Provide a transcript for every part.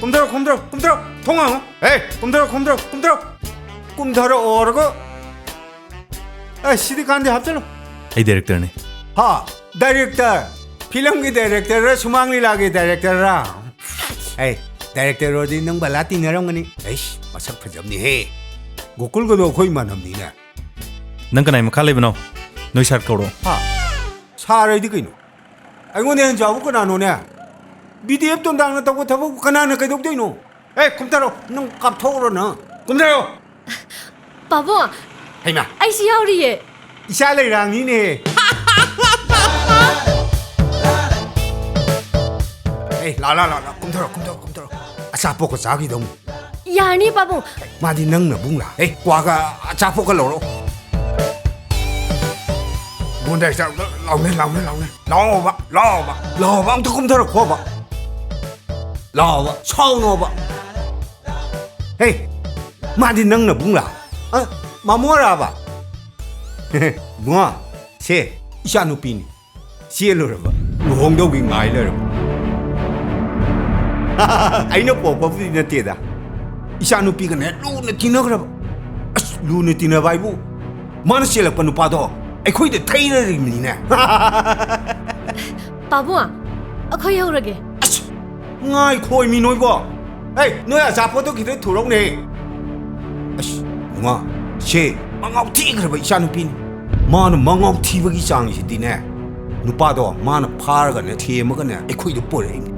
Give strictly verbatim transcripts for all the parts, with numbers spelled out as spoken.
ꯀꯨꯝꯊꯔꯣ, ꯀꯨꯝꯊꯔꯣ, ꯀꯨꯝꯊꯔꯣ, ꯊꯣꯡ ꯍꯥꯡꯉꯣ꯫ ꯑꯦ, ꯀꯨꯝꯊꯔꯣ, ꯀꯨꯝꯊꯔꯣ, ꯀꯨꯝꯊꯔꯣ꯫ ꯀꯨꯝꯊꯔꯛꯑꯣꯔꯒ꯫ ꯑꯦ, ꯁꯤꯗꯤ ꯀꯥꯟꯗꯤ ꯍꯥꯞꯆꯜꯂꯨ꯫ ꯑꯩ ꯗꯥꯏꯔꯦꯛꯇꯔꯅꯤ꯫ ꯍꯥ, ꯗꯥꯏꯔꯦꯛꯇꯔ? ꯐꯤꯂꯝꯒꯤ ꯗꯥꯏꯔꯦꯛꯇꯔꯔ, ꯁꯨꯃꯥꯡ ꯂꯤꯂꯥꯒꯤ ꯗꯥꯏꯔꯦꯛꯇꯔꯔ? ꯑꯦ, ꯗꯥꯏꯔꯦꯛꯇꯔ ꯑꯣꯏꯔꯗꯤ ꯅꯪ ꯕꯂꯥ ꯇꯤꯟꯅꯔꯝꯒꯅꯤ꯫ ꯑꯩꯁ, ꯃꯁꯛ ꯐꯖꯕꯅꯤꯍꯦ꯫ ꯒꯣꯀꯨꯜꯒꯗꯣ ꯑꯩꯈꯣꯏ ꯏꯃꯥꯟꯅꯕꯅꯤꯅꯦ꯫ ꯅꯪ ꯀꯅꯥꯏ ꯃꯈꯥ ꯂꯩꯕꯅꯣ? ꯅꯣꯏ ꯁꯥꯔ ꯀꯧꯔꯣ꯫ ꯍꯥ? ꯁꯥꯔ ꯍꯥꯏꯗꯤ ꯀꯩꯅꯣ? ꯑꯩꯉꯣꯟꯗ ꯍꯦꯟꯅ ꯆꯥꯎꯕ ꯀꯅꯥꯅꯣꯅꯦ? ꯕꯤ ꯗꯤ ꯑꯦꯐ ꯇꯣꯟꯗꯥꯡꯅ ꯇꯧꯕ ꯊꯕꯛ ꯀꯅꯥꯅ ꯀꯩꯗꯧꯗꯣꯏꯅꯣ? ꯑꯦ, ꯀꯨꯝꯊꯔꯣ, ꯅꯪ ꯀꯥꯞꯊꯣꯛꯎꯔꯣ ꯅꯪ꯫ ꯀꯨꯝꯊꯔꯣ꯫ ꯄꯥꯕꯨꯡ, ꯍꯩꯃꯥ꯫ ꯑꯩꯁꯨ ꯌꯥꯎꯔꯤꯌꯦ꯫ ꯏꯆꯥ ꯂꯩꯔꯥꯡꯅꯤꯅꯦ꯫ ꯑꯦ, ꯂꯥ, ꯂꯥ, ꯂꯥ, ꯂꯥ, ꯀꯨꯝꯊꯔꯣ, ꯀꯨꯝꯊꯔꯣ, ꯀꯨꯝꯊꯔꯣ꯫ ꯑꯆꯥꯄꯣꯠꯀ ꯆꯥꯈꯤꯗꯧꯅꯤ꯫ ꯌꯥꯔꯅꯤ, ꯄꯥꯕꯨꯡ꯫ ꯃꯥꯗꯤ ꯅꯪ ꯅꯕꯨꯡꯂꯥ? ꯑꯦ, ꯀ꯭ꯋꯥꯒ ꯑꯆꯥꯄꯣꯠꯀ ꯂꯧꯔꯛꯑꯣ꯫ ꯒꯣꯟꯗꯥꯏ ꯆꯥꯔꯨꯛꯇ ꯂꯥꯎꯅꯦ, ꯂꯥꯎꯅꯦ, ꯂꯥꯎꯅꯦ꯫ ꯂꯥꯎꯕ, ꯂꯥꯎꯕ, ꯂꯥꯎꯕ, ꯑꯝꯇ ꯀꯨꯝꯊꯔꯛꯈꯣꯕ꯫ ꯂꯥꯎꯕ, ꯁꯥꯎꯅꯣꯕ꯫ ꯍꯦ, ꯃꯥꯗꯤ ꯅꯪ ꯅꯕꯨꯡꯂꯥ? ꯑ, ꯃꯥꯃꯣꯔꯥꯕ? ꯕꯨꯡꯉꯣ, ꯁꯦ, ꯏꯆꯥꯅꯨꯄꯤꯅꯤ꯫ ꯆꯦꯜꯂꯨꯔꯕ, ꯂꯨꯍꯣꯡꯗꯧꯒꯤ ꯉꯥꯏ ꯂꯩꯔꯕ꯫ ꯑꯩꯅ ꯄꯣꯛꯄꯕꯨꯗꯤ ꯅꯠꯇꯦꯗ꯫ ꯏꯆꯥꯅꯨꯄꯤꯒꯅꯦ ꯂꯨꯅ ꯇꯤꯟꯅꯈ꯭ꯔꯕ꯫ ꯑꯁ, ꯂꯨꯅ ꯇꯤꯟꯅꯕ ꯍꯥꯏꯕꯨ, ꯃꯥꯅ ꯆꯦꯜꯂꯛꯄ ꯅꯨꯄꯥꯗꯣ ꯑꯩꯈꯣꯏꯗ ꯊꯩꯔꯔꯤꯕꯅꯤꯅꯦ꯫ ꯄꯥꯕꯨꯡ, ꯑꯩꯈꯣꯏ ꯌꯧꯔꯒꯦ꯫ ꯑꯁ, ꯉꯥꯏꯈꯣꯏꯃꯤ ꯅꯣꯏꯕꯣ꯫ ꯍꯦ, ꯅꯣꯏ ꯑꯆꯥꯄꯣꯠꯇꯣ ꯈꯤꯇ ꯊꯨꯔꯧꯅꯦ꯫ ꯑꯁ, ꯅꯨꯡꯉꯥ, ꯁꯦ, ꯃꯉꯥꯎ ꯊꯤꯈ꯭ꯔꯕ ꯏꯆꯥꯅꯨꯄꯤꯅꯤ꯫ ꯃꯥꯅ ꯃꯉꯥꯎ ꯊꯤꯕꯒꯤ ꯆꯥꯡꯁꯤꯗꯤꯅꯦ, ꯅꯨꯄꯥꯗꯣ ꯃꯥꯅ ꯐꯥꯔꯒꯅꯦ, ꯊꯦꯝꯃꯒꯅꯦ, ꯑꯩꯈꯣꯏꯗ ꯄꯨꯔꯛꯏꯅꯤ꯫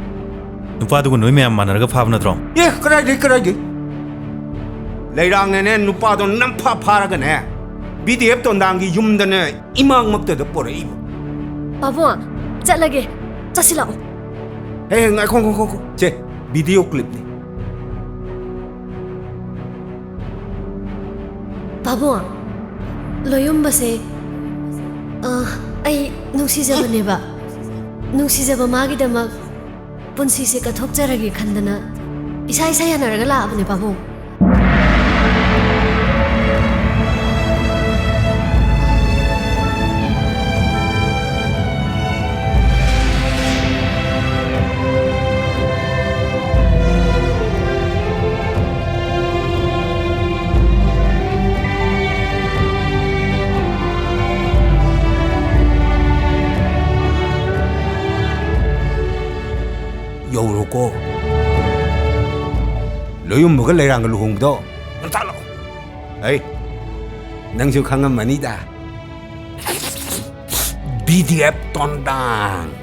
ꯅꯨꯄꯥꯗꯨꯒ ꯅꯣꯏ ꯃꯌꯥꯝ ꯃꯥꯟꯅꯔꯒ ꯐꯥꯕ ꯅꯠꯇ꯭ꯔꯣ? ꯑꯦ, ꯀꯗꯥꯏꯗꯩ, ꯀꯗꯥꯏꯗꯩ? ꯂꯩꯔꯥꯡꯅꯅꯦ ꯅꯨꯄꯥꯗꯣ ꯅꯝꯐꯥ ꯐꯥꯔꯒꯅꯦ, ꯕꯤ ꯗꯤ ꯑꯦꯐ ꯇꯣꯟꯗꯥꯡꯒꯤ ꯌꯨꯝꯗꯅꯦ ꯏꯃꯥꯡꯃꯛꯇꯗ ꯄꯨꯔꯛꯏꯕ꯫ ꯄꯥꯕꯨꯡ, ꯆꯠꯂꯒꯦ꯫ ꯆꯠꯁꯤ ꯂꯥꯛꯑꯣ꯫ ꯍꯦ, ꯉꯥꯏꯈꯣ, ꯉꯥꯏꯈꯣ, ꯉꯥꯏꯈꯣ꯫ ꯁꯦ, ꯚꯤꯗꯤꯑꯣ ꯀ꯭ꯂꯤꯞꯅꯤ꯫ ꯄꯥꯕꯨꯡ, ꯂꯣꯌꯨꯝꯕꯁꯦ, ꯑ, ꯑꯩ ꯅꯨꯡꯁꯤꯖꯕꯅꯦꯕ꯫ ꯅꯨꯡꯁꯤꯖꯕ ꯃꯥꯒꯤꯗꯃꯛ ꯄꯨꯟꯁꯤꯁꯦ ꯀꯠꯊꯣꯛꯆꯔꯒꯦ ꯈꯟꯗꯅ ꯏꯁꯥ ꯏꯁꯥ ꯌꯥꯅꯔꯒ ꯂꯥꯛꯑꯕꯅꯦ, ꯄꯥꯕꯨꯡ꯫ ꯌꯨꯝꯕꯒ ꯂꯩꯔꯥꯡꯒ ꯂꯨꯍꯣꯡꯕꯗꯣ ꯉꯟꯇꯥ ꯂꯥꯛꯑꯣ꯫ ꯑꯩ, ꯅꯪꯁꯨ ꯈꯪꯉꯝꯃꯅꯤꯗ, ꯕꯤ ꯗꯤ ꯑꯦꯐ ꯇꯣꯟꯗꯥꯡ꯫